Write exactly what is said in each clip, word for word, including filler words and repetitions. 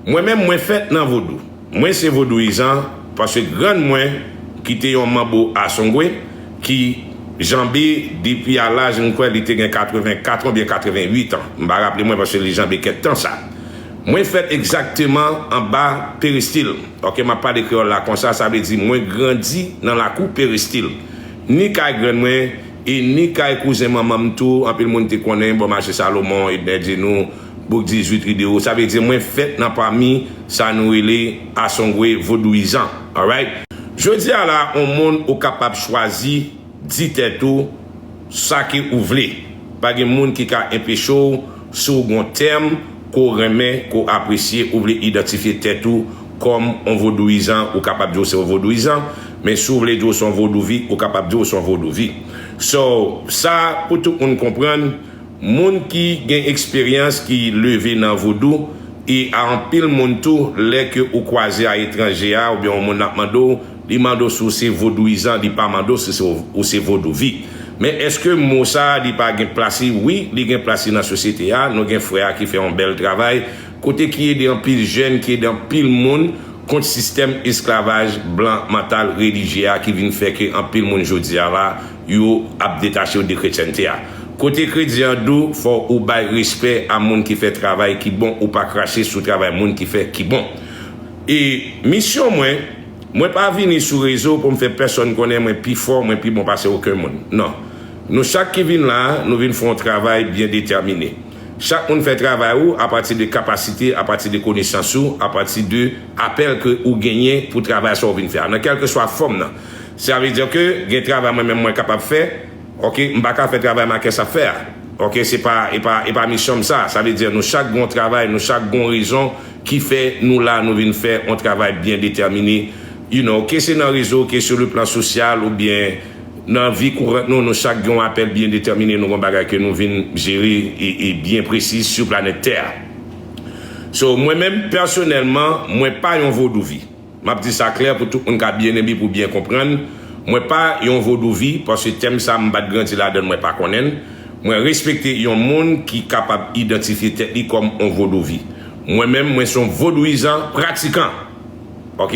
Mwen menm, mwen fèt nan vodou. Mwen se vodouyizan, paske grann mwen, ki te yon manbo Asongwe, ki janbe depi a laj, m kwè li te gen katrevenkat oubyen katrevenuit an. M pa raple mwen paske li janbe kèk tan sa. Mwen fèt egzakteman anba peristil. Ok, m ap pale kreyòl la konsa, sa vle di mwen grandi nan lakou peristil. Ni kay grann mwen, e ni kay kouzen manman m tou, anpil moun te konnen, bò mache Salomon, Ednè Djenou, Bouk dizuit Ridewo, sa vle di mwen fèt nan pami sa nou rele Asongwe vodouyizan. Alright? Jodi a la, on moun ou kapab chwazi di tèt ou sa ke ou vle. Pa gen moun ki ka enpeche w si w gon tèm ke w renmen, ke w apresye, ou vle idantifye tèt ou kòm on vodouyizan, ou kapab di w se on vodouyizan, men si w vle di w se on vodouvi, ou kapab di w se on vodouvi. So, sa pou tout moun konprann, moun ki gen eksperyans ki leve nan vodou, e a anpil moun tou, lè ke ou kwaze a etranje a, oubyen yon moun ap mande w, li mande w si w se vodouyizan, li pa mande w si se, ou se vodouvi. Men èske mo sa a, li pa gen plas li? Wi, li gen plas li nan sosyete a. Nou gen frè a ki fè yon bèl travay, kote ki ede anpil jèn, ki ede anpil moun kont sistèm esklavaj blan mantal relijye a ki vin fè ke anpil moun jodi a la, yo ap detache yo de kretyènte a. Kote kredi an dou, fò ou bay respè a moun ki fè travay ki bon, ou pa krache sou travay moun ki fè ki bon. E misyon mwen, mwen pa vini sou rezo pou m fè pèsonn konnen mwen pi fò, mwen pi bon pase okenn moun. Non. Nou chak ki vin la a, nou vin fè yon travay byen detèmine. Chak moun fè travay ou apati de kapasite, apati de konesans ou, apati de apèl ke ou genyen pou travay sa ou vin fè a, nan kèlkeswa fòm nan. Sa vle di ke gen travay mwen menm mwen kapab fè, ok, m pa ka fè travay Makès ap fè a. Ok, se pa, e pa, e pa misyon m sa. Sa vle di nou chak gon travay, nou chak gon rezon ki fè nou la, nou vin fè yon travay byen detèmine. You know, ke se nan rezo, ke sou le plan sosyal, oubyen nan vi kourant nou, nou chak gen yon apèl byen detèmine, nou gon bagay ke nou vin jere e, e byen presi sou planèt tè a. So, mwen menm, pèsonèlman, mwen pa yon vodouvi. M ap di sa klè pou tout moun ka byen enbi pou byen konprann. Mwen pa yon vodouvi, paske tèm sa m pa t grandi ladan l, mwen pa konnen l. Mwen respekte yon moun ki kapab idantifye tèt li kòm on vodouvi. Mwen menm, mwen se yon vodouyizan pratikan. Ok?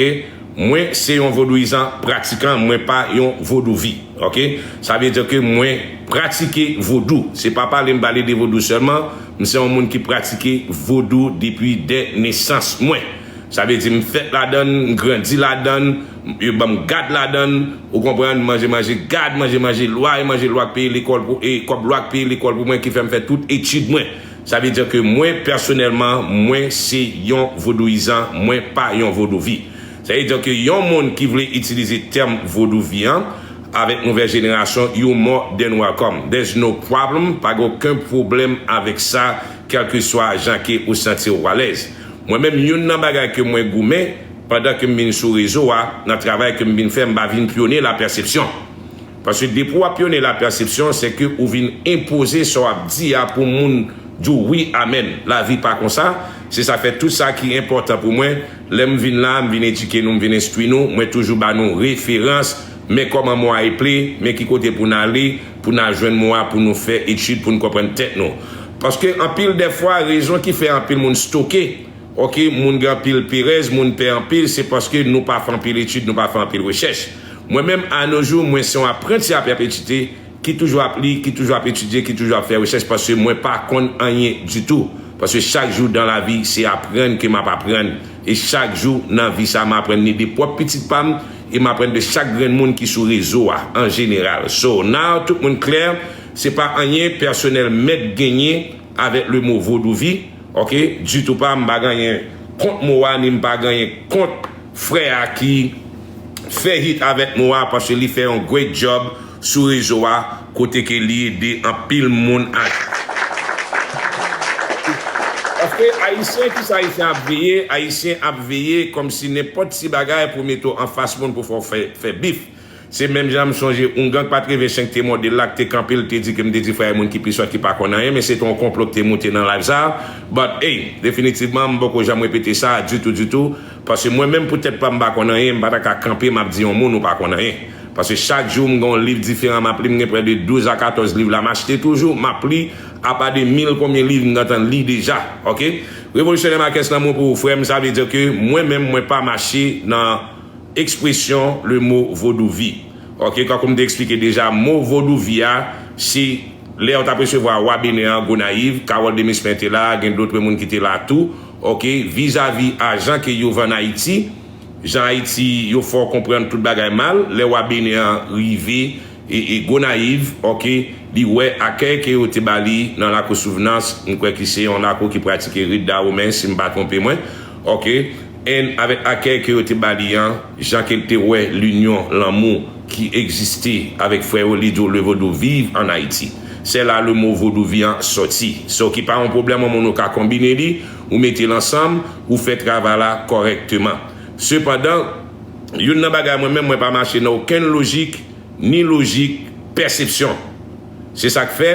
Mwen se yon vodouyizan pratikan, mwen pa yon vodouvi. Ok? Sa vle di ke mwen pratike vodou. Se pa pale m pale de vodou sèlman, m se yon moun ki pratike vodou depi dè nesans mwen. Sa vle di m fèt ladan l, m grandi ladan l, yo ban m gad ladan l, ou konprann, manje manje gad, manje manje lwa, e manje lwa k peye lekòl pou, e kòb lwa k peye lekòl pou mwen ki fè m fè tout etid mwen. Sa vle di ke mwen, pèsonèlman, mwen se yon vodouyizan, mwen pa yon vodouvi. Sa vle di ke yon moun ki vle itilize tèm vodouvi an avèk nouvèl jenerasyon, you more than welcome. There's no problem, pa gen okenn pwoblèm avèk sa, kèlkeswa jan ke ou santi w alèz. Mwen menm, youn nan bagay ke mwen goumen, pandan ke m vin sou rezo a, nan travay ke m vin fè, m pa vin pyone lapèsepsyon. Paske depi w ap pyone lapèsepsyon, se ke ou vin enpoze sa w ap di a pou moun di w wi, amèn. Lavi pa konsa. Se sa k fè tout sa ki enpòtan pou mwen. Lè m vin la, m vin edike nou, m vin enstwi nou, mwen toujou ba nou referans. Men kòman mo a eple, men ki kote pou n ale, pou n al jwenn mo a, pou nou fè etid, pou n konprann tèt nou. Paske anpil dè fwa, rezon ki fè anpil moun stoke, ok, moun gen anpil perèz, moun pè anpil, se paske nou pa fè anpil etid, nou pa fè anpil rechèch. Mwen menm, a no jou, mwen se yon apranti a pèpetite ki toujou ap li, ki toujou ap etidye, ki toujou ap fè rechèch, paske mwen pa konn anyen ditou. Paske chak jou dan lavi, se aprann ke m ap aprann. E chak jou nan vi sa, m aprann li de pwòp pitit pa m, e m aprann de chak grenn moun ki sou rezo a, an jeneral. So, now, tout moun klè, se pa anyen pèsonèl Mèt genyen avèk le mo vodouvi, ok, ditou pa, m pa gen anyen kont mo a, ni m pa gen anyen kont frè a ki fè hit avèk mo a, paske li fè yon great job sou rezo a, kote ke li ede anpil moun ak. Paske Ayisyen, kisa Ayisyen ap veye? Ayisyen ap veye kòmsi nenpòt ti bagay pou mete w anfas moun pou fè w fè, fè bif. Se menm jan m sonje oungan k pa t rive senk te mòde l la, k te kanpe, l te di ke m te di frè e moun ki pi sòt ki pa konn anyen, men se te yon konplo k te moute nan live sa a. But, hey, definitivman, m poko janm repete sa a ditou, ditou. Paske mwen menm, pou tèt pa m, m pa konn anyen, m pa ta ka kanpe, m ap di yon moun ou pa konn anyen. Paske chak jou, m gen yon liv diferan m ap li, m gen prè de douz a katòz liv la, m achte toujou, m ap li, apa de mil konbyen liv m gentan li deja, ok? Revolisyonè Marques, lanmou pou ou, frè m, sa vle di ke mwen menm, mwen pa mache nan ekspresyon le mo vodouvi. Ok, kankou m te eksplike deja, mo vodouvi a, se lè w t ap resevwa wa Benè an, Gonayiv, Carole Demismin te la, gen dòt moun ki te la tou. Ok, vizavi a jan ke yo vann Ayiti, jan Ayiti, yo fè w konprann tout bagay mal, lè wa Benè an rive, e, e Gonayiv, ok, li wè akèy ke yo te ba li nan lakou Souvnans, m kwè ki se yon lakou ki pratike rit Dawomen, si m pa twonpe mwen, ok, and avèk akèy ke yo te ba li an, jan ke l te wè linyon, lanmou ki egziste avèk frè yo, li di w le vodou vive en Haïti. Se la le mo vodouvi an sòti. So ki pa yon pwoblèm, yon moun ou ka konbine li, ou mete l ansanm, ou fè travay la kòrèkteman. Sepandan, youn nan bagay mwen menm, mwen pa mache nan okenn lojik, ni lojik pèsepsyon. Se sa k fè,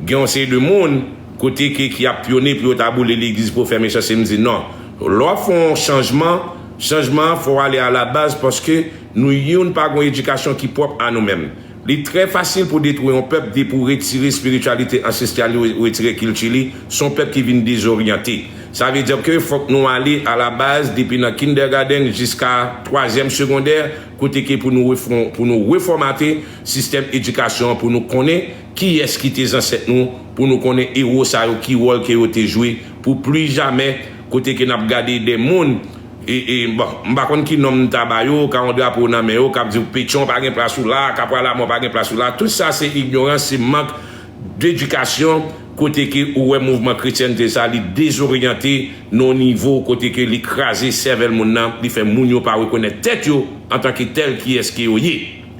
gen yon seri de moun, kote ke ki ap pyone pou yo ta boule legliz pou fè mechanste, m di non. Lè w ap fè yon chanjman, chanjman an fò w ale a la baz paske nou youn pa gen yon edikasyon ki pwòp a nou menm. Li trè fasil pou detwi yon pèp depi w retire espirityalite ansestral li, w retire kilti li, se yon pèp ki vin dezoryante. Sa vle di ke fòk nou ale a la baz depi nan kindergarten jiska twazyèm segondè, kote ke pou nou refò-, pou nou refòmate sistèm edikasyon an, pou nou konnen kiyès ki te zansèt nou, pou nou konnen ewo sa yo, ki wòl ke yo te jwe, pou pli jamè, kote ke n ap gade de moun, e, e, bon, m pa konn ki non m ta ba yo, ka yon drapo nan men yo, k ap di w Petyon pa gen plas ou la, Kapwa Lamò pa gen plas ou la. Tout sa se ignorans, se mank dedikasyon, kote ke ou wè mouvman kretyènte sa, li dezoryante nan yon nivo kote ke li kraze sèvèl moun nan, li fè moun yo pa rekonèt tèt yo antanke tèl kiyès ke yo ye.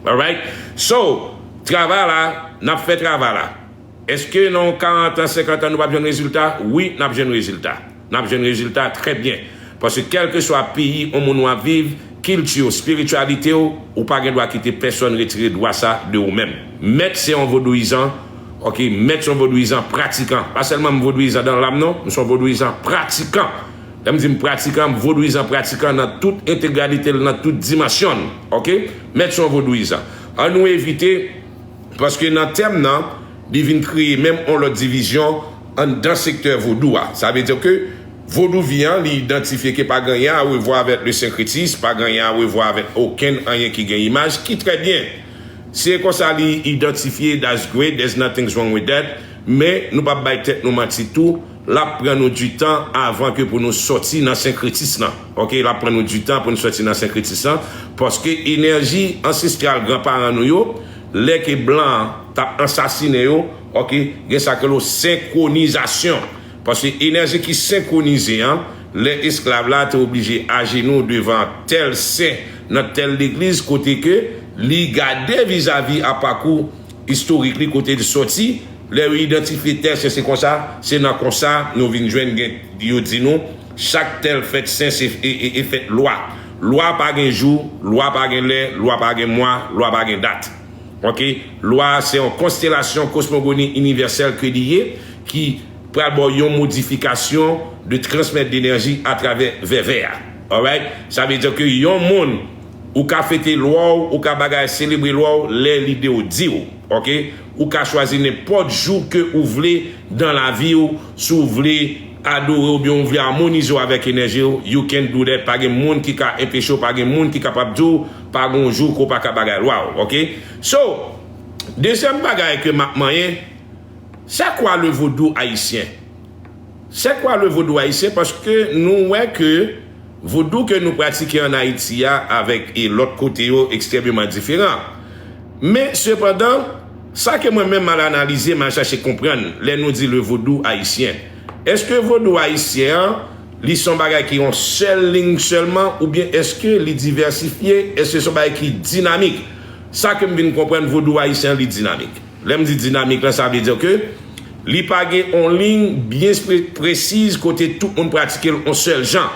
Alright? So, travay la, n ap fè travay la. Èske nan yon karant an, senkant an, nou p ap jwenn rezilta? Wi, n ap jwenn rezilta. N ap jwenn rezilta trè byen. Paske kèlkeswa peyi yon moun w ap viv, kilti w, espirityalite w, ou pa gen dwa kite pèsonn retire dwa sa de ou menm. Mèt se yon vodouyizan, ok, Mèt se yon vodouyizan pratikan. Pa sèlman m vodouyizan dan lam non, m se yon vodouyizan pratikan. Lè m di m pratikan, m vodouyizan pratikan nan tout entegralite l, nan tout dimansyon l, ok? Mèt se yon vodouyizan. An nou evite Paske nan tèm nan, li vin kreye menm yon lòt divizyon anndan sektè vodou a. Sa vle di ke vodouvi an, li idantifye ke pa gen anyen a revwa avèk le senkretis, pa gen anyen a revwa avèk okenn anyen ki gen imaj, ki trè byen. Se konsa li idantifye, that's great, there's nothing wrong with that. Men, nou p ap bay tèt nou manti tou, l ap pran nou du tan avan ke pou nou sòti nan senkretis lan. Ok, l ap pran nou du tan pou nou sòti nan senkretis lan, paske enèji ansestral granparan nou yo, lè ke blan an t ap ansasinen yo, ok, gen sa ke lo senkronizasyon. Paske enèji ki senkronize an, lè esklav la te oblije ajenou devan tèl sen nan tèl legliz, kote ke li gade vizavi a pakou istorik li, kote li sòti, lè yo idantifye tèl sen, se konsa, se nan konsa nou vin jwenn gen, yo di nou, chak tèl fèt sen se e, e, e fèt lwa. Lwa pa gen jou, lwa pa gen lè, lwa pa gen mwa, lwa pa gen dat. Ok? Lwa se yon konstelasyon kosmogoni inivèsèl ke li ye, ki pral ba w yon modifikasyon de transmèt denèji atravè vèvè a. Alright? Sa vle di ke yon moun, ou ka fete lwa w, ou ka bagay selebre lwa w lè lide w di w. Ok? Ou ka chwazi nenpòt jou ke ou vle dan lavi w, si w vle adore oubyen w vle amonize w avèk enèji w, you can do that. Pa gen moun ki ka enpeche w, pa gen moun ki kapab di w, pa gen yon jou ke w pa ka bagay lwa w, ok? So, dezyèm bagay ke m ap manyen, c'est quoi le vodou haïtien? C'est quoi le vodou haïtien? Paske nou wè ke vodou ke nou pratike an Ayiti a avèk e lòt kote yo ekstrèmeman diferan. Men, sepandan, sa ke mwen menm m al analize, m al chache konprann, lè nou di le vodou ayisyen, èske vodou ayisyen an, li se yon bagay ki yon sèl liy sèlman, oubyen èske li divèsifye, èske se yon bagay ki dinamik? Sa ke m vin konprann, vodou ayisyen an, li dinamik. Lè m di dinamik lan, sa vle di ke li pa gen yon liy byen pre-, presiz kote tout moun pratike l yon sèl jan.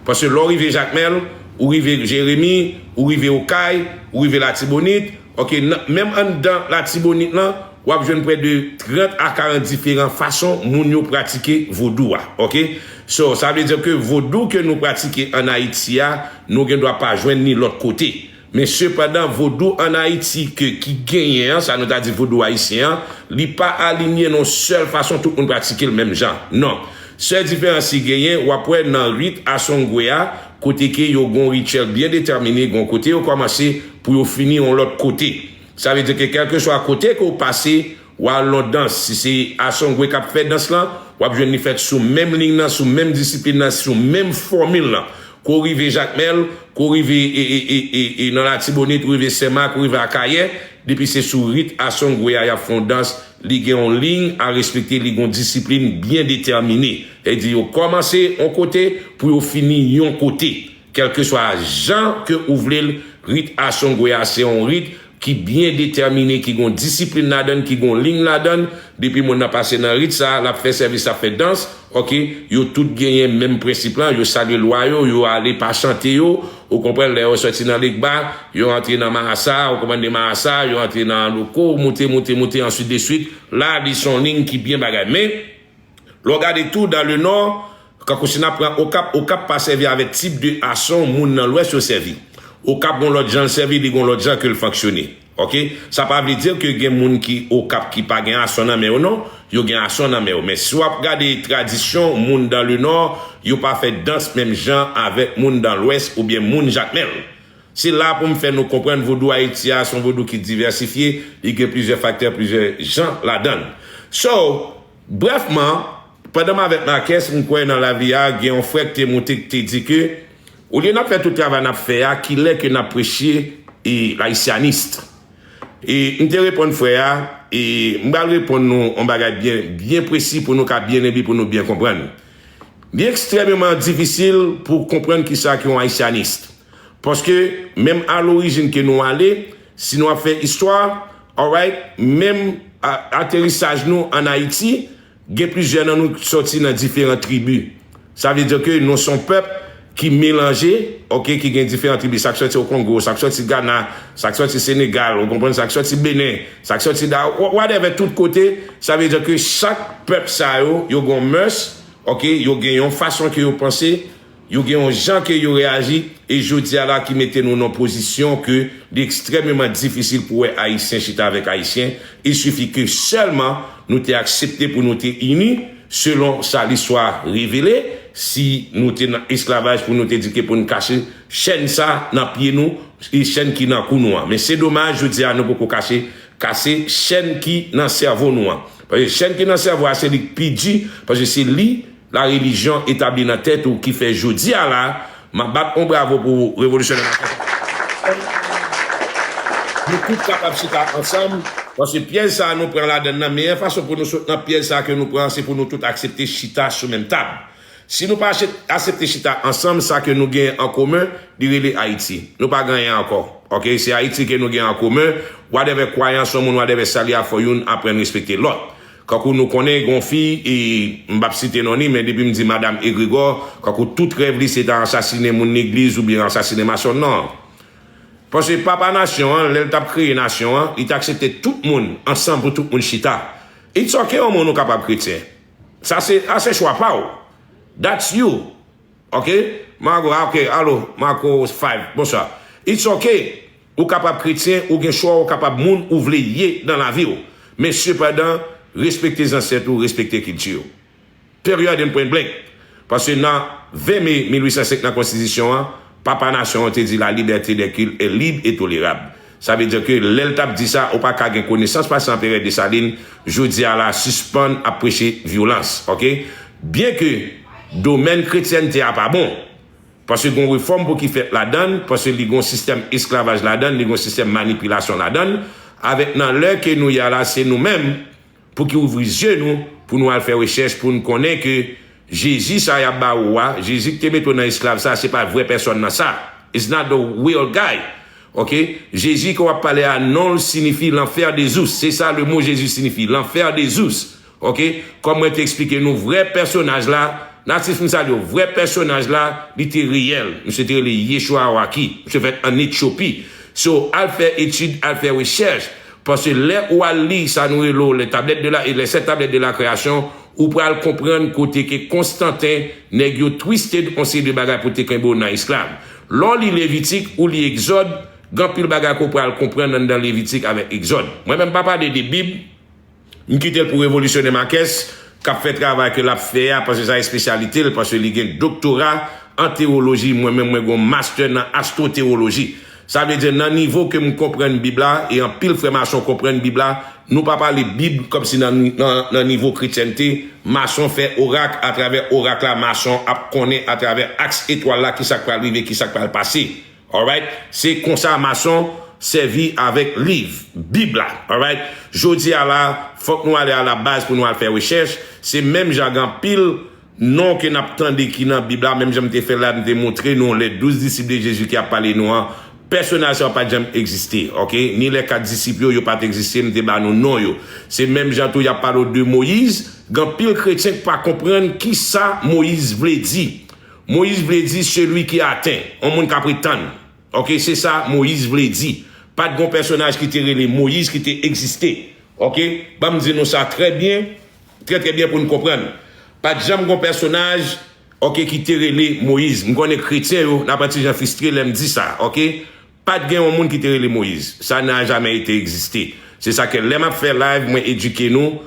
Paske lè w rive Jakmèl, ou rive Jeremi, ou rive Okay, ou rive Latibonit, ok, nan, menm anndan Latibonit lan, w ap jwenn prè de trant a karant diferan fason moun yo pratike vodou a, ok? So, sa vle di ke vodou ke nou pratike an Ayiti a, nou gen dwa pa jwenn ni lòt kote. Men sepandan, vodou an Ayiti ke, ki genyen an, sa nou ta di vodou ayisyen an, li pa alinye nan yon sèl fason tout moun pratike l menm jan. Non. Sèl diferans ki genyen, w ap wè nan rit Asongwe a, kote ke yo gon rityèl byen detèmine, gon kote yo kòmanse pou yo fini yon lòt kote. Sa vle di ke kèlkeswa kote ke w pase, w al nan dans, si se Asongwe k ap fè dans lan, w ap jwenn li fèt sou menm liy nan, sou menm disiplin nan, sou menm fòmil lan. Ke w rive Jakmèl, ke w rive e, e, e, e, e nan Latibonit, ou rive Senmak, ou rive Akayè, depi se sou rit Asongwe a y ap fè yon dans, li gen yon liy a respekte, li gen yon disiplin byen detèmine. Sa vle di yo kòmanse yon kote pou yo fini yon kote. Kèlkeswa jan ke ou vle l, rit Asongwe a se yon rit ki byen detèmine, ki gon disiplin ladan l, ki gon liy ladan l. Depi moun nan pase nan rit sa, l ap fè sèvis, l ap fè dans, oke, yo tout genyen menm prensip lan, yo salye lwa yo, yo ale pa chante yo, ou konprann, lè yo sòti nan Legba, yo antre nan Marasa, ou konprann, de Marasa, yo antre nan Loko, moute, moute, moute, answit de swit. La, li se yon liy ki byen bagay. Men, lè w gade tou, dans le Nord, kankou si n ap pran Okap, Okap pa sèvi avèk tip de ason moun nan Lwès yo sèvi. Okap gon lòt jan l sèvi, li gon lòt jan ke l fonksyone. Oke? Sa pa vle di ke gen moun ki Okap ki pa gen ason nan men yo, non. Yo gen ason nan men yo. Men si w ap gade tradisyon moun dans le Nord, yo pa fè dans menm jan avèk moun dans l'Ouest oubyen moun Jakmèl. Se la pou m fè nou konprann vodou Ayiti a se yon vodou ki divèsifye, li gen plizyè faktè, plizyè jan ladan l. So, brèfman, pandan m avèk Marques, m kwè nan lavi a, gen yon frè ki te moute ki te di ke, olye n ap fè tout travay n ap fè a, kilè ke n ap preche e, layisyanis? E m te reponn frè a, e m pral reponn nou yon bagay byen, byen presi pou nou ka byen li, pou nou byen konprann. Li ekstrèmeman difisil pou w konprann kisa ki yon ayisyanis. Paske, menm a lorijin ke nou ale, si nou ap fè istwa, alright, menm a, aterisaj nou ann Ayiti, gen plizyè nan nou ki sòti nan diferan tribi. Sa vle di ke nou se yon pèp ki melanje, oke, ki gen diferan tribi. Sa k sòti o Kongo, sa k sòti Gana, sa k sòti Senegal, ou konprann, sa k sòti Benen, sa k sòti da, whatever, tout kote. Sa vle di ke chak pèp sa yo, yo gen yon mœurs, oke, yo gen yon fason ke yo panse, yo gen yon jan ke yo reyaji, e jodi a la ki mete nou nan pozisyon ke li ekstrèmeman difisil pou wè Ayisyen chita avèk Ayisyen. Il suffit ke sèlman nou te aksepte pou nou te ini, selon sa listwa revele, si nou te nan esklavaj pou nou te di ke pou n kache chèn sa nan pye nou, e chèn ki nan kou nou an. Men se domaj, jodi a nou poko kache, kase chèn ki nan sèvo nou an. Paske chèn ki nan sèvo a se li k pi di, paske se li la relijyon etabli nan tèt ou ki fè jodi a la, m ap bat yon bravo pou revolisyonè Marques. Nou tout kapab chita ansanm, paske pyèj sa a nou pran ladan l nan, meyè fason pou nou sot nan pyèj sa a ke nou pran, se pou nou tout aksepte chita sou menm tab. Si nou pa aksepte chita ansanm, sa ke nou genyen an komen, li rele Ayiti. Nou pa gen anyen ankò. Oke, se Ayiti ke nou gen an komen, whatever kwayans yon moun, whatever sa li a, fò youn aprann respekte lòt. Kankou nou konnen, gen yon fi, e m p ap site non li, men depi m di madanm Egregò, kankou tout rèv li se ta ansasinen moun legliz oubyen ansasinen masonn, non. Paske papa nasyon an, lè l t ap kreye nasyon an, li t aksepte tout moun ansanm pou tout moun chita. It's ok, yon moun ou kapab kretyen. Sa se, a se chwa pa w. That's you. Ok? Marco, ah, ok, alo, Marco five, bonswa. It's ok. Ou kapab kretyen, ou gen chwa, ou kapab moun ou vle ye nan lavi w. Men sepandan, respekte zansèt ou, respekte kilti w. Period and point blank. Paske nan ven me mil uit san senk nan konstitisyon an, papa nasyon an te di la liberté des cultes est libre et tolérable. Sa vle di ke lè l t ap di sa, ou pa ka gen konesans pase Anperè Desalin, jodi a la, sispann ap preche vyolans, oke? Byen ke domèn kretyènte a pa bon, paske gon refòm pou ki fèt ladan l, paske li gon sistèm esklavaj ladan l, li gon sistèm manipilasyon ladan l, avèk nan lè ke nou ye a la, se nou menm, pou ki ouvri zye nou, pou nou al fè rechèch, pou n konnen ke Jezi sa y ap ba ou a, Jezi ki te mete w nan esklav sa, se pa vrè pèsòn nan sa. It's not the real guy. Oke? Jezi ke w ap pale a, non l siyifi l'enfer des ours. Se sa le mot Jésus signifie, l'enfer des ours. Oke? Kòm mwen te eksplike nou, vrè pèsonaj la, natif m sa di w, vrè pèsonaj la, li te reyèl. Misye te rele Yeshua Awaki. Misye fèt ann Etyopi. So, al fè etid, al fè rechèch. Paske lè ou al li sa nou rele w les tablettes de la, les sept tablettes de la création, ou pral konprann kote ke Konstanten, nèg yo twisted yon seri de bagay pou te kenbe w nan esklav. Lè w li Levitik, ou li Egzòd, gen anpil bagay ke w pral konprann anndan Levitik avèk Egzòd. Mwen menm m pa pale de Bib, m kite l pou revolisyonè Marques, k ap fè travay ke l ap fè a, paske sa espesyalite l, paske li gen doktora an tewoloji, mwen menm mwen gen yon mastè nan astrotewoloji. Sa vle di nan nivo ke m konprann Bib la, e anpil frè mason konprann Bib la, nou pa pale Bib kòmsi nan, nan, nan nivo kretyènte, mason fè orak, atravè orak la, mason ap konnen atravè aks etwal la, kisa k pral rive, kisa k pral pase. Alright? Se konsa mason sèvi avèk liv, Bib la. Alright? Jodi a la, fòk nou ale a la baz pou nou al fè rechèch. Se menm jan gen anpil non ke n ap tande ki nan Bib la, menm jan m te fè la, m te montre nou les douze disciples de Jésus ki ap pale nou an. Pèsonaj sa yo pa t janm egziste, ok? Ni les quatre disciples yo, yo pa t egziste, m te ba nou non yo. Se menm jan tou y ap pale w de Moyiz, gen anpil kretyen k pa konprann kisa Moyiz vle di. Moyiz vle di celui qui attend, yon moun k ap ret tann. Ok, se sa Moyiz vle di. Pa t gon pèsonaj ki te rele Moyiz ki te egziste. Ok, ban m di nou sa trè byen, trè trè byen pou n konprann. Pa t janm gon pèsonaj, ok, ki te rele Moyiz. M konnen kretyen yo, n ap yon ti jan fristre lè m di sa, ok? Pa t gen yon moun ki te rele Moyiz. Ça n'a jamais été existé. Se sa ke lè m ap fè live, mwen edike nou,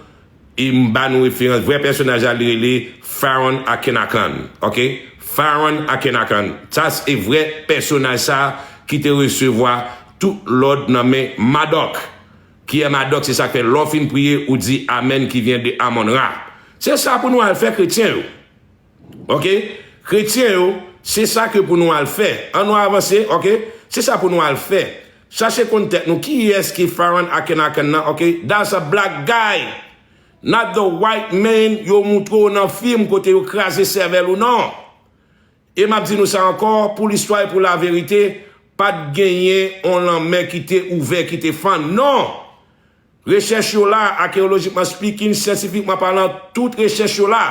e m ba nou referans. Vrè pèsonaj la, li rele Pharaon Akhenakan. Ok? Pharaon Akhenakan. Sa se vrè pèsonaj sa ki te resevwa tout lòd nan men Mardòk. Kiyè Mardòk? Se sa k fè lè w fin priye, ou di Amen qui vient de Amon Ra. Se sa pou nou al fè kretyen yo. Ok? Kretyen yo, se sa ke pou nou al fè. An nou avanse, ok? Se sa pou nou al fè. Chache konn tèt nou, kiyès ki Pharaon Akhenakan nan, ok? That's a black guy. Not the white man yo moutre w nan fim kote yo kraze sèvèl ou, non. E m ap di nou sa ankò, pou listwa e pou laverite, pa t genyen yon lanmè ki te ouvè, ki te fann, non. Rechèch yo la, archaeologically speaking, syantifikman palan, tout rechèch yo la.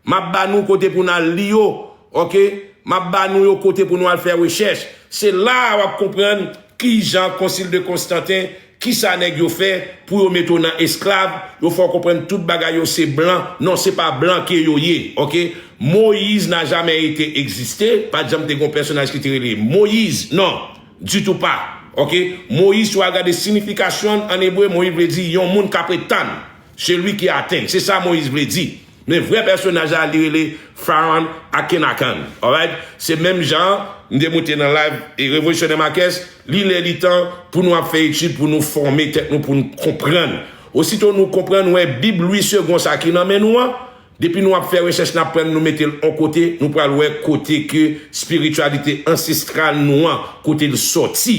M ap ba nou kote pou n al li yo, ok? M ap ba nou yo kote pou nou al fè rechèch. Se la a w ap konprann kijan Konsil de Konstanten, kisa nèg yo fè pou yo mete w nan esklav, yo fè w konprann tout bagay yo se blan. Non, se pa blan ke yo ye, ok? Moyiz n'a jamais été existé, pa t janm te gon pèsonaj ki te rele Moyiz, non, ditou pa. Ok? Moyiz, si w al gade sinifikasyon l an ebre, Moyiz vle di yon moun k ap ret tann. Celui qui attend. Se sa Moyiz vle di. Men vrè pèsonaj la, li rele Pharaon Akhenakan. Alright? Se menm jan, m te montre nan live, e Revolisyonè Marques, li lè li tan pou nou ap fè etid, pou nou fòme tèt nou, pou nou konprann. Osito nou konprann, wè Bib Louis Segond sa ki nan men nou an, depi nou ap fè rechèch, n ap pran l, nou mete l yon kote, nou pral wè kote ke espirityalite ansestral nou an, kote l sòti.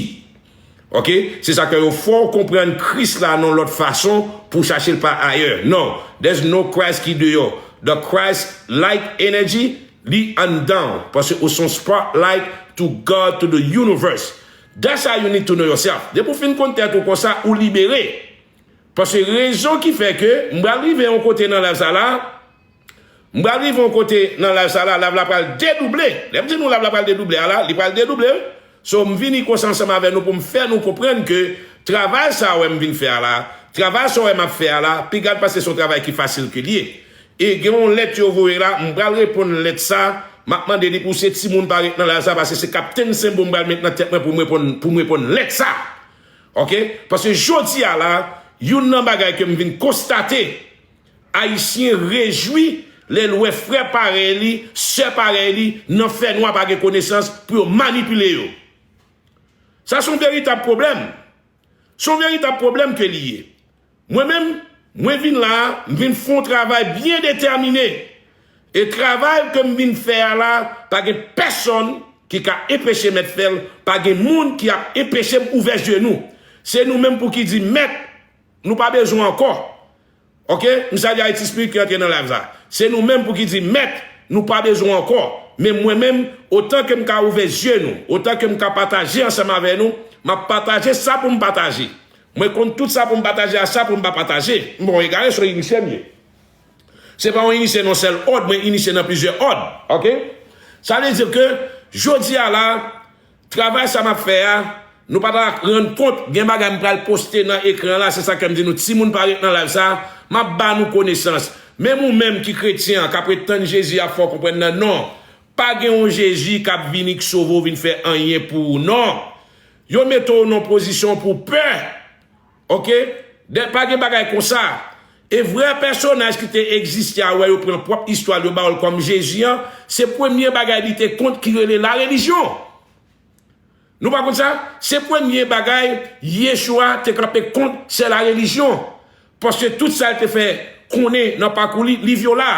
Ok? Se sa ke yo fè w konprann Kris la nan lòt fason pou chache l pa ayè. Non, there's no Christ ki deyò. The Christ like energy, li anndan w. Paske ou se yon spark light to God, to the universe. That's how you need to know yourself. Depi w fin konn tèt ou konsa, ou libere. Paske rezon ki fè ke m pral rive yon kote nan live sa la, m pral rive yon kote nan live sa la, live la pral dedouble. Lè m di nou live la pral dedouble a la, li pral dedouble, wi. So, m vini konsa ansanm avè nou pou m fè nou konprann ke travay sa wè m vin fè a la, travay sa wè m ap fè a la, piga l pase se yon travay ki fasil ke l ye. E gen yon lèt yo voye la, m pral reponn lèt sa, m ap mande li pou se timoun pa ret nan live sa, paske se kaptenn senbo m pral met nan tèt mwen pou m reponn, pou m reponn lèt sa. Ok? Paske jodi a la, youn nan bagay ke m vin konstate, Ayisyen rejwi lè l wè frè parèy li, sè parèy li, nan fènwa pa gen konesans pou yo manipile yo. Sa se yon veritab pwoblèm. Se yon veritab pwoblèm ke li ye. Mwen menm, mwen vin la a, m vin fè yon travay byen detèmine. E travay ke m vin fè a la, pa gen pèsonn ki ka enpeche m fè l, pa gen moun ki ap enpeche m ouvè je nou. Se nou menm pou ki di, Mèt, nou pa bezwen w ankò. Ok? M salye Haiti Spirit ki antre nan live sa. Se nou menm pou ki di, Mèt, nou pa bezwen w ankò. Men mwen menm, otan ke m ka ouvè je nou, otan ke m ka pataje ansanm avè nou, m ap pataje sa pou m pataje. Mwen konn tout sa pou m pataje a sa pou m pa pataje. M pa yon egare, se yon inisye m ye. Se pa yon inisye nan yon sèl òd, mwen inisye nan plizyè òd. Ok? Sa vle di ke jodi a la, travay sa m ap fè a, nou pa ta rann kont, gen bagay m pral poste nan ekran la, se sa ke m di nou, timoun pa ret nan live sa, m ap ba nou konesans. Menm ou menm ki kretyen an, k ap ret tann Jezi ap fè w konprann nan, non. Pa gen yon Jezi k ap vini k sove w, vin fè anyen pou ou, non. Yo mete w nan pozisyon pou w pè. Ok? Dè, pa gen bagay konsa. E vrè pèsonaj ki te egziste a, wè, yo pran pwòp istwa l, yo ba w l kòm Jezi an, se premye bagay li te kont ki rele larelijyon. Nou pa konn sa? Se premye bagay Yeshua te kanpe kont, se larelijyon. Paske tout sa l te fè konnen nan pakou li, liv yo la.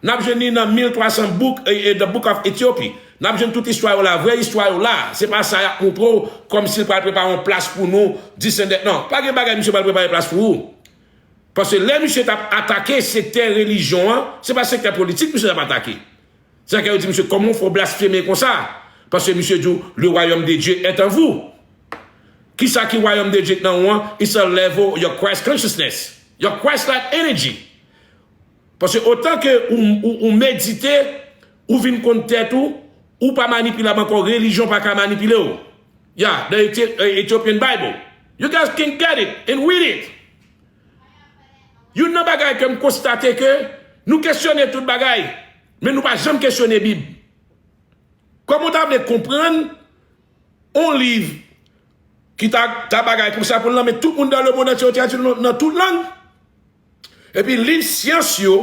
N ap jwenn li nan mil twa san book, e, e, The Book of Ethiopia. N ap jwenn tout istwa yo la, vrè istwa yo la. Se pa sa y ap montre w kòmsi l pral prepare yon plas pou nou, dis and that. Non, pa gen bagay misye pral prepare plas pou ou. Paske lè misye t ap atake sektè relijyon an, se pa sektè politik misye t ap atake. Se sa ke yo di misye, kòman w fè w blasfeme konsa? Paske misye di w, le royaume de Dieu est en vous. Kisa ki royaume de Dieu nan ou an? It's a level your Christ consciousness, your Christ-like energy. Paske otan ke ou, ou, ou medite, ou vin konn tèt ou, ou pa manipilab ankò, relijyon pa ka manipile w. Yeah, the Ethi- uh, Ethiopian Bible. You guys can get it and read it. Youn nan bagay ke m konstate ke nou kesyone tout bagay, men nou pa janm kesyone Bib. Kòman w ta vle konprann yon liv ki ta, ta bagay konsa pou l nan men tout moun dans le monde entier, yo tradui l nan, nan tout lang? Epi liv syans yo,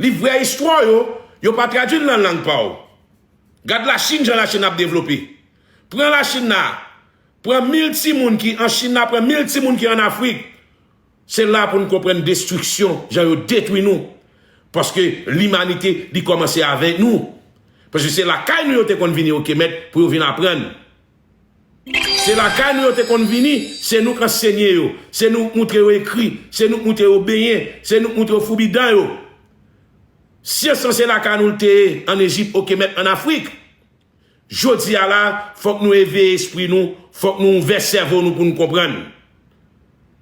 liv vrè istwa yo, yo pa tradui l nan lang pa w. Gad Lachin, jan Lachin ap devlope. Pran Lachin la, pran mil timoun ki an Chin la, pran mil timoun ki an Afrik. Se la pou n konprann destriksyon, jan yo detwi nou. Paske limanite, li kòmanse avèk nou. Paske se lakay nou yo te konn vini, oke mèt, pou yo vin aprann. Se lakay nou yo te konn vini, se nou k ansenye yo, se nou k moutre yo ekri, se nou k moutre yo benyen, se nou k moutre yo foubi dan yo. Syans lan se lakay nou l te ye, an Ejip, oke mèt, an Afrik. Jodi a la, fòk nou eveye espri nou, fòk nou ouvè sèvo nou pou nou konprann.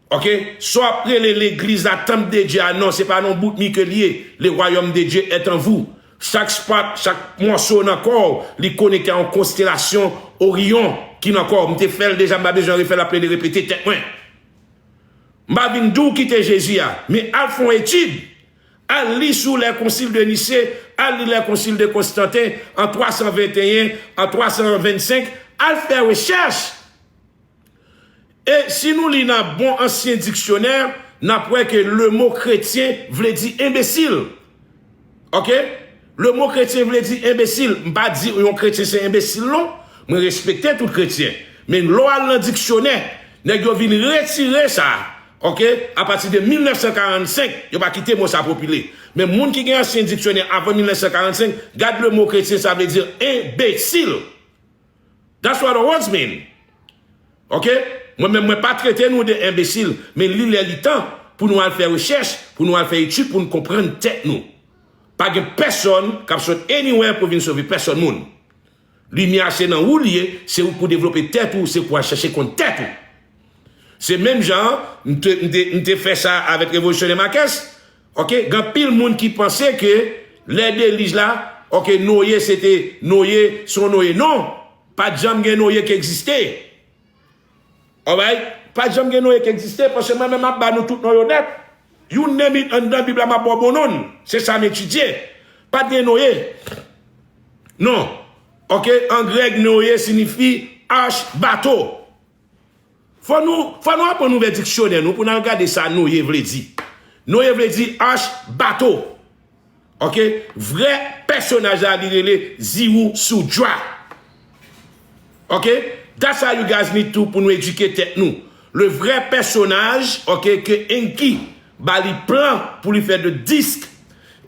Oke? Sa w ap rele legliz la, tanp de Dye a, non, se pa nan bout mi ke l ye. Le royaume de Dieu est en vous. Chak spot, chak mòso nan kò w, li konekte a yon konstelasyon Oriyon ki nan kò w. M te fè l deja, m pa bezwen refè l, ap plede repete tèt mwen. M pa vin di w kite Jezi a, men al fè yon etid. Al li sou les conciles de Nicée, al li les conciles de Constantin, an twa san venteyen, an twa san vennsenk, al fè rechèch. E si nou li nan bon ansyen diksyonè, n ap wè ke le mot chrétien vle di enbesil. Oke? Le mot chrétien vle di enbesil. M pa di yon kretyen se enbesil, non. Mwen respekte tout kretyen. Men lè w al nan diksyonè, nèg yo vin retire sa. Oke? Apati de mil nèf san karannsenk, yo pa kite mo sa popile. Men moun ki gen ansyen diksyonè avan mil nèf san karannsenk, gad le mot chrétien, sa vle di enbesil. That's what the words mean. Oke? Mwen menm, mwen pa trete nou de enbesil, men li lè li tan pou nou al fè rechèch, pou nou al fè etid, pou nou konprann tèt nou. Pa gen pèsonn k ap sot anywhere pou vin sove pèsonn moun. Limyè a se nan ou l ye, se ou k pou devlope tèt ou, se pou al chèche konn tèt ou. Se menm jan an, m te, m te, m te fè sa avèk revolisyonè Makès. Oke, gen anpil moun ki panse ke lè delij la, oke, Noye se te, Noye, se yon Noye. Non, pa t janm gen Noye ki egziste. Alright? Pa t janm gen Noye ki egziste, paske mwen menm m ap ba nou tout non yo nèt. You name it, anndan Bib la, m ap ba w bon non l. Se sa m etidye. Pa t gen Noye. Non. Oke, an grèk, Noye siyifi ach, bato. Fò nou, fò nou aprann ouvè diksyonè nou pou n al gade sa Noye vle di. Noye vle di ach, bato. Oke? Vrè pèsonaj la, li rele Ziwu Soudjwa. Oke? That's how you guys need to, pou nou edike tèt nou. Le vrè pèsonaj, oke, ke Enki ba li plan pou li fè de disk.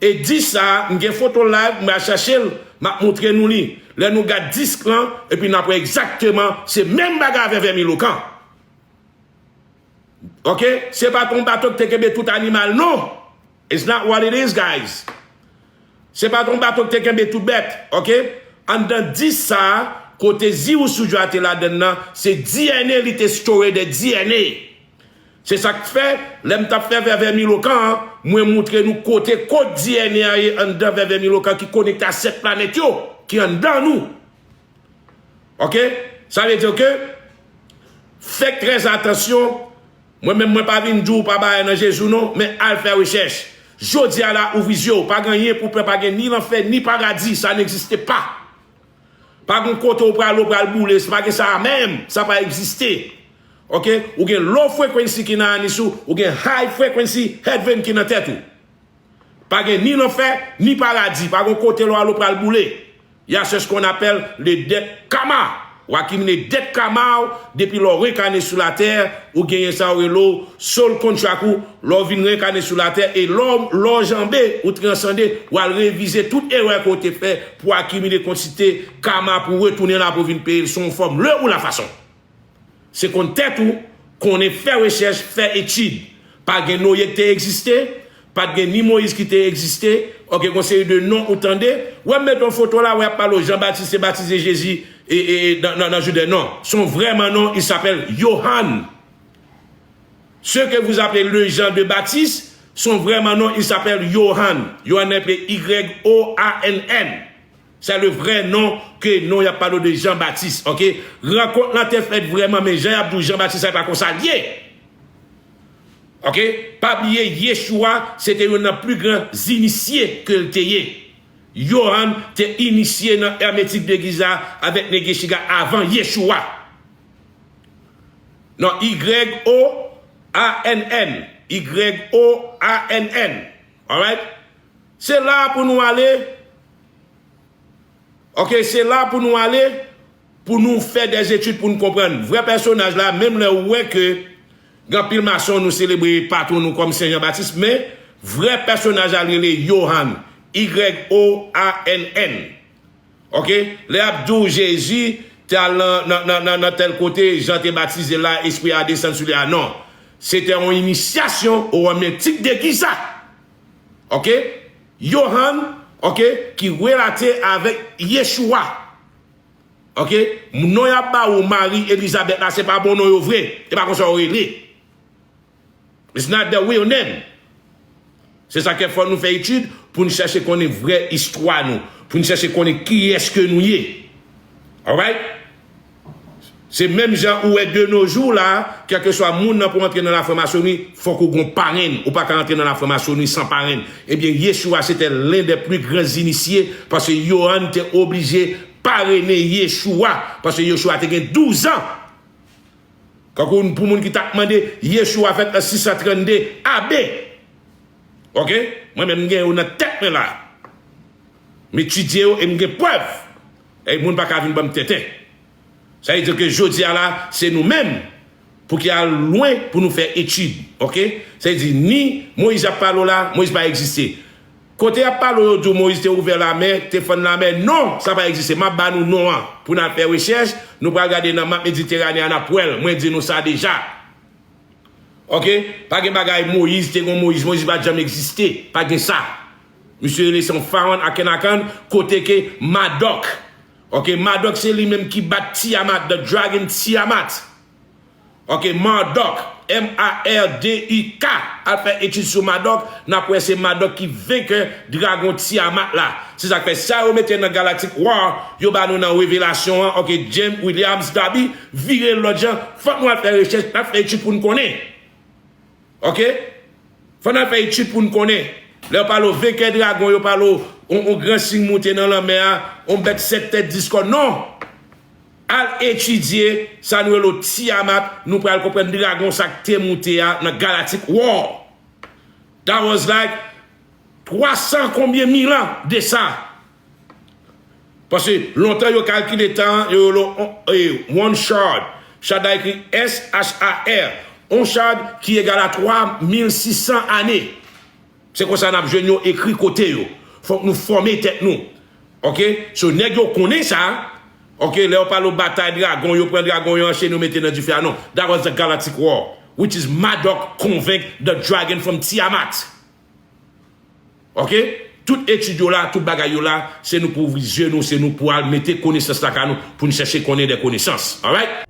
E disk sa a, m gen foto l la, m al chache l, m ap montre nou li. Lè nou gad disk lan, epi n ap wè egzakteman, se menm bagay avè Vèmilokan. Oke? Se pa t yon bato ki te kenbe tout animal, non. It's not what it is, guys. Se pa t yon bato ki te kenbe tout bèt, oke? Anndan disk sa a, kote Ziwu Soudjwa te ladann nan, se D N A li te store, de D N A. Se sa k fè, lè m t ap fè vèvè Milokan an, mwen montre nou kote kod D N A a ye anndan vèvè Milokan ki konekte a sèt planèt yo, ki anndan nou. Oke? Sa vle di ke, fè trè atansyon, mwen menm mwen pa vin di w pa bagay nan Jezi w non, men al fè rechèch. Jodi a la, ouvri zye w, pa gen anyen pou pè, pa gen ni lanfè, ni paradi, sa n'existe pas. Pa gen kote w prale, w pral boule, se pa gen sa a menm, sa pa egziste. Ok? Ou gen low frequency ki nan anis ou, ou gen high frequency heaven ki nan tèt ou. Pa gen ni lanfè, ni paradi. Pa gen kote lè w al ou pral boule. Y a ce qu'on appelle le debt karma. Ou akimile dèt kama w depi lè w renkane sou latè, ou genyen sa yo rele w soul contract ou, lè w vin renkane sou latè, e lè w, lè w janbe, ou transande, ou al revize tout erè ke w te fè pou akimile kantite kama pou retounen la pou vin peye l sou yon fòm lè ou la fason. Se konn tèt ou, konnen fè rechèch, fè etid. Pa gen Noye ki te egziste, pa t gen ni Moyiz ki te egziste. Ok, gon seri de non ou tande. Wè m met yon foto la, wè y ap pale w Jan Batis te batize Jezi e, e, e, nan, nan, nan Jiden. Non, son vrèman non, il s'appelle Yohan. Ce que vous appelez le Jean de Baptiste, son vrèman non, il s'appelle Yohan. Yohan nan epi Y O A N N. C'est le vrai nom que non, y ap pale de Jean Baptiste, ok? Rankont lan te fèt vrèman, men jan y ap di w Jean Baptiste, sa pa konsa l ye. Ok? Pa bliye, Yeshua, se te youn nan pli gran inisye ke l te ye. Yohan te inisye nan Hermetic de Giza avèk Nege Shiga avan Yeshua. Non, Y O A N N. Y O A N N. Alright? Se la pou nou ale. Ok, se la pou nou ale, pou nou fè dèzetid, pou nou konprann. Vrè pèsonaj la, menm lè ou wè ke gen anpil mason nou selebre patwon nou kòm Sen Jan Batis, men vrè pèsonaj la rele Yohan, Y O A N N. Ok? Lè y ap di w Jezi te al nan, nan, nan, nan, nan tèl kote, Jan te batize la, Espri a desann sou li a, non. Se te yon inisyasyon, ou an menm tit de ki sa. Ok? Yohan, ok, ki relate avèk Yeshua. Ok? Non y ap ba ou Mari, Elizabèt la, se pa bon non yo vre. E pa konsa yo rele. It's not the real name. Se sa k fè fò nou fè etid pou n chèche konnen vrè istwa nou, pou n chèche konnen kiyès ke nou ye. Alright? Se menm jan ou wè de nos jours la, kèlkeswa moun nan pou antre nan lafranmasoni, fòk ou gon parenn. Ou pa ka antre nan lafranmasoni san parenn. Ebyen, Yeshua se te l'un des plus grands initiés, paske Yohan te oblije parene Yeshua, paske Yeshua te gen douz an. Kankou pou moun ki t ap mande, Yeshua fèt nan sis san trannde A B. Ok? Mwen menm, m gen yo nan tèt mwen la. M etidye yo e m gen prèv. E moun pa ka vin ban m tenten. Sa vle di ke jodi a la, se nou menm pou ki al lwen pou nou fè etid. Ok? Sa vle di ni Moyiz ap pale w la, Moyiz pa egziste. Kote y ap pale w yo di w Moyiz te ouvè lamè, te fann lamè. Non, sa pa egziste. M ap ba nou non an. Pou n al fè rechèch, nou pral gade nan map Mediteranen an, n ap wè l. Mwen di nou sa deja. Ok? Pa gen bagay Moyiz, te gen Moyiz. Moyiz pa t janm egziste. Pa gen sa. Misye rele se yon Farawon Akenakan, kote ke Madòk. Ok? Madòk se li menm ki bat Tiamat, the dragon Tiamat. Ok, Marduk, M A R D U K. Al fè etid sou Madòk, n ap wè se Madòk ki venkè dragon Tiamat la. Se sa k fè sa yo mete nan Galactic War, yo ba nou nan Revelasyon an, ok, James Williams Darby, vire l lòt jan, fòk nou al fè rechèch, n ap fè etid pou n konnen. Ok? Fò n al fè etid pou n konnen. Lè yo pale w venkè dragon, yo pale w on, on gran siy moute nan lanmè a, on bèt sèt tèt, dis kò. Non! Al etidye sa nou rele w Tiamat, nou pral konprann dragon sa k te moute a nan Galactic War. That was like twa san konbyen mil an de sa. Paske lontan yo kalkile tan an, yo rele w on, e, one shard. Shard la ekri S H A R. On shard ki egal a twa mil sis san ane. Se konsa n ap jwenn yo ekri kote yo. Fòk nou fòme tèt nou. Ok? So, nèg yo konnen sa. Ok? Lè yo pale w batay dragon, yo pran dragon, yo anchene, yo mete nan dife a. Non. That was the Galactic War, which is Marduk konvenk the dragon from Tiamat. Ok? Tout etid yo la, tout bagay yo la, se nou pou ouvri zye nou, se nou pou al mete konesans lakay nou, pou n chèche konnen de konesans. Alright?